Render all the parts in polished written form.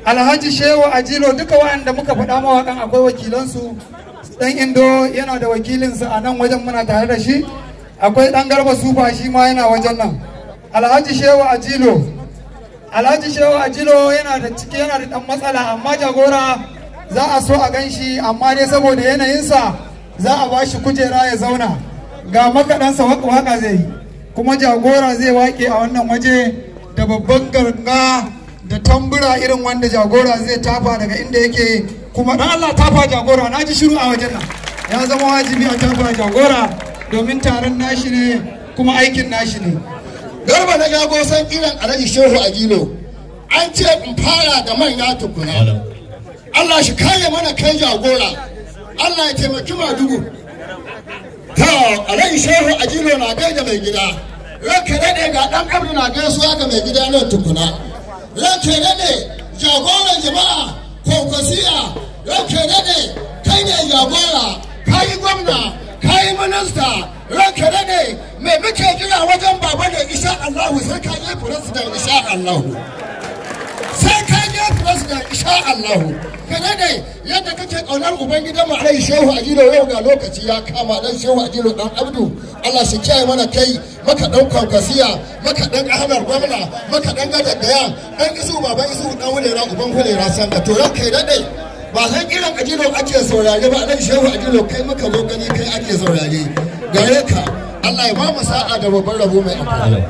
Alhaji Shehu Ajilo, duka waɗanda muka faɗa mawaƙan akwai wakilansu. Dan Indo yana da wakilinsa a nan wajen, muna tare da shi. Akwai ɗan Garba Sufa, shi ma yana wajen nan. Alhaji Shehu Ajilo, Alhaji Shehu Ajilo yana da ciki, yana da ɗan matsala, amma jagora za a so a gan shi, amma dai saboda yanayinsa za a ba shi kujera ya zauna. Ga makaɗansa, waka zai yi, kuma jagora zai waƙe a wannan waje da babban ganga da tambura irin wanda jagora zai tafa daga inda yake. Kuma dan Allah tafa jagora, na ji shiru a wajen nan. Ya zama wajibi a tafa jagora domin taron nashi ne kuma aikin nashi ne. Garba na Jago san kiran Alhaji Shehu Ajilo. An ce in fara da manya tukuna. Allah shi kare mana kai jagora. Allah ya taimaki Madugu. Ta Alhaji Shehu Ajilo na gaida mai gida. Ranka daɗe, ga ɗan Abdu na gaisuwa ga mai gida nan tukuna. Ranka daɗe, jagoran jama'a Kwankwasiya, ranka daɗe, kai ne jagora, ka yi gwamna, ka yi minista, ranka daɗe, mai muke jira wajen baba da insha Allahu sai ka je president insha Allahu. Sai ka je president insha Allahu. Ka daɗe yadda kake ƙaunar ubangidan mu Alhaji Shehu Ajilo, yau ga lokaci ya kama dan Shehu Ajilo dan Abdu. Allah shi kiyaye mana kai, maka dan Kwankwasiya, maka dan Ahmad gwamna, maka dan Gadagaya, dan Isu baban Isu, dan Hulera uban Hulera sanda. To ranka daɗe, ba san kiran Ajilo ake saurare ba, Alhaji Shehu Ajilo kai muka zo gani, kai ake saurare. Gare ka, Allah ya ba mu sa'a da babban rabo mai amfani.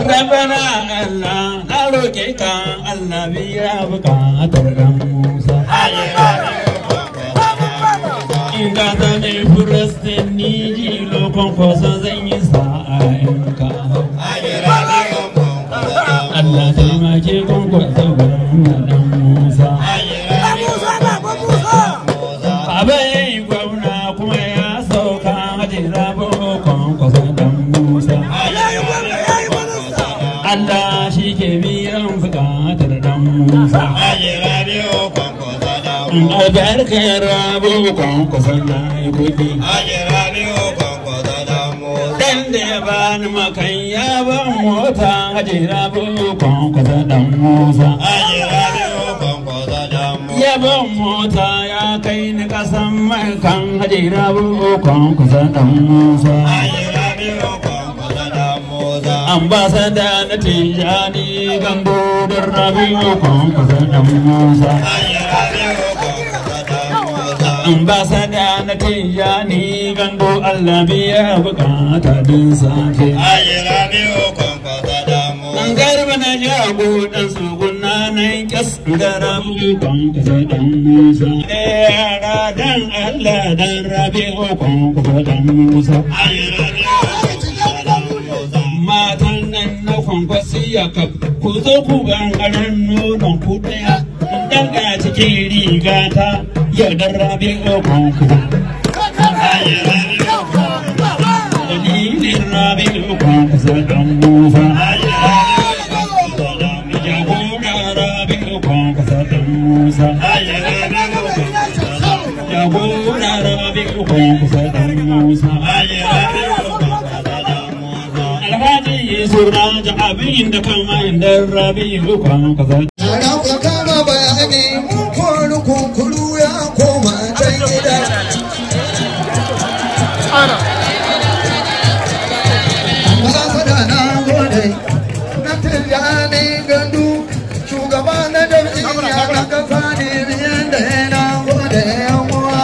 Rabana Allah, na roƙe ka Allah, biya buƙatar ɗan Musa. In ka zane furestin ni jilo Kwankwaso, zan yi sa'a in ka hau. Allah taimake Kwankwaso, gwamna ɗan Musa. Baba ya yi gwamna kuma ya sauka, hajjira Kwankwaso ɗan Musa. Allah shi ke biyan bukatar ɗan Musa. Albarkar Rabu Kwankwaso na yi kuɗi. Dan da ya bani makan ya ban mota, Haji Rabu Kwankwaso ɗan Musa. Ya ban mota ya kai ni kasan makan, Haji Rabu Kwankwaso ɗan Musa. Ambasada na Tijani Gambo don Rabi'u Kwankwaso ɗan Musa. Ambasada na Tijani Gambo, Allah biya bukata din safe. Dan Garba na Jago dan tsuguna nan kyas ga Rabi'u Kwankwaso ɗan Musa. Yara dan Allah dan Rabi'u Kwankwaso ɗan Musa. Matan nan na Kwankwasiya kaf, ku zo ku gangaren nonon ku ɗaya dan ga cikin rigata yau dan Rabi'u Kwankwaso. Dalilin Rabi'u Kwankwaso ɗan Musa. Jagora Rabi'u Kwankwaso ɗan Musa. Jagora Rabi'u Kwankwaso ɗan Musa. Alhaji Yusuf Raja abin da kama inda Rabi'u Kwankwaso. Ana kara bayani, mun kori kunkuru ya koma can gida. Ambasada na gode, na Tijjani Gandu, shugaba na jam'iyya na kasa ne biyan da na gode yan uwa.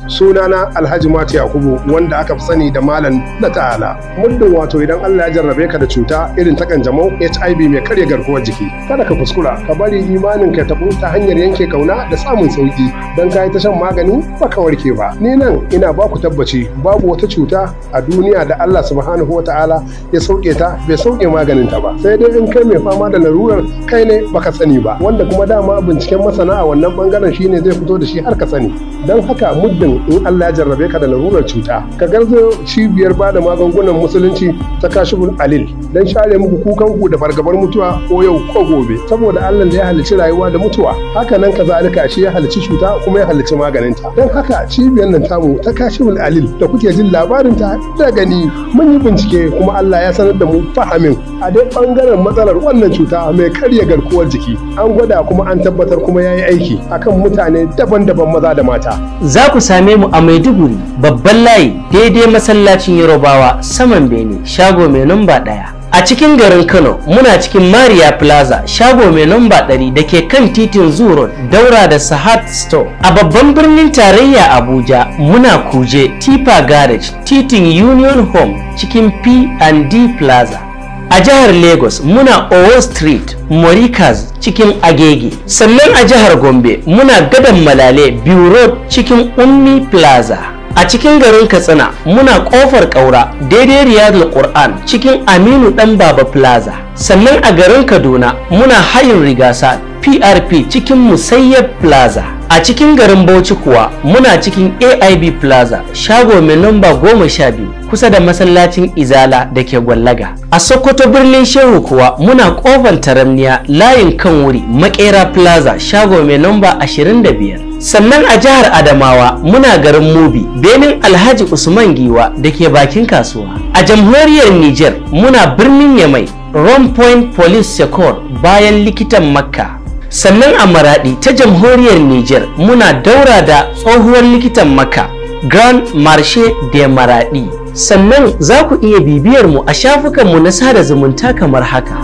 Sunana Alhaji Mati Yakubu, wanda aka fi sani da Malam na Ta'ala. Muddin wato idan Allah ya jarrabe ka da cuta irin ta kanjamau, HIV mai karya garkuwar jiki, kada ka kuskura ka bari imanin ka tabu ta hanyar yanke kauna da samun sauki dan ka yi ta shan magani baka warke ba. Ni nan ina ba ku tabbaci, babu wata cuta a duniya da Allah subhanahu wata'ala ya sauke ta bai sauke maganin ta ba, sai dai in kai mai fama da larurar kai ne baka sani ba, wanda kuma dama binciken masana a wannan bangaren shine zai fito da shi har ka sani. Don haka muddin In Allah ya jarrabe ka da larurar cuta, ka garzo cibiyar bada magungunan musulunci ta Kashiful Alil don share muku kukan ku da fargabar mutuwa ko yau ko gobe. Saboda Allah da ya halicci rayuwa da mutuwa, haka nan kazalika shi ya halicci cuta kuma ya halicci maganinta. Don haka cibiyar nan tamu ta Kashiful Alil da kuke jin labarin ta da gani, mun yi bincike kuma Allah ya sanar da mu fahamin a dai bangaren matsalar wannan cuta mai karya garkuwar jiki. An gwada kuma an tabbatar kuma ya yi aiki akan mutane daban-daban, maza da mata. Za ku same mu a Maiduguri, babban layi, daidai masallacin Yarobawa, saman Bene, shago mai namba 1. A cikin garin Kano muna cikin Maria Plaza, shago mai namba 100 da ke kan titin Zoo Road, daura da Sahat Store. A babban birnin tarayya Abuja muna Kuje Tipa Garage, titin Union Home, cikin P&D Plaza. A jihar Lagos muna Owo Street, Morikas, cikin Agege. Sannan a jihar Gombe muna Gadon Malale, Biu Road, cikin Ummi Plaza. A cikin garin Katsina muna Kofar Kaura, daidai Riyadul Qur'an, cikin Aminu Dan Baba Plaza. Sannan a garin Kaduna muna Hayin Rigasa, PRP, cikin Musayyab Plaza. A cikin garin Bauchi kuwa muna cikin AIB Plaza, shago mai namba 12, kusa da masallacin Izala da ke Gwallaga. A Sokoto, birnin Shehu kuwa, muna Kofar Taramniya, layin kan wuri, Makera Plaza, shago mai namba 25. Sannan a jihar Adamawa muna garin Mubi, benin Alhaji Usman Giwa da ke bakin kasuwa. A jamhuriyar Niger muna birnin Yamai, Rome Point Police Secor, bayan likitan Makka. Sannan a Maradi ta jamhuriyar Niger muna daura da tsohuwar likitan Makka, Grand Marche de Maradi. Sannan za ku iya bibiyar mu a shafukanmu na sada zumunta kamar haka.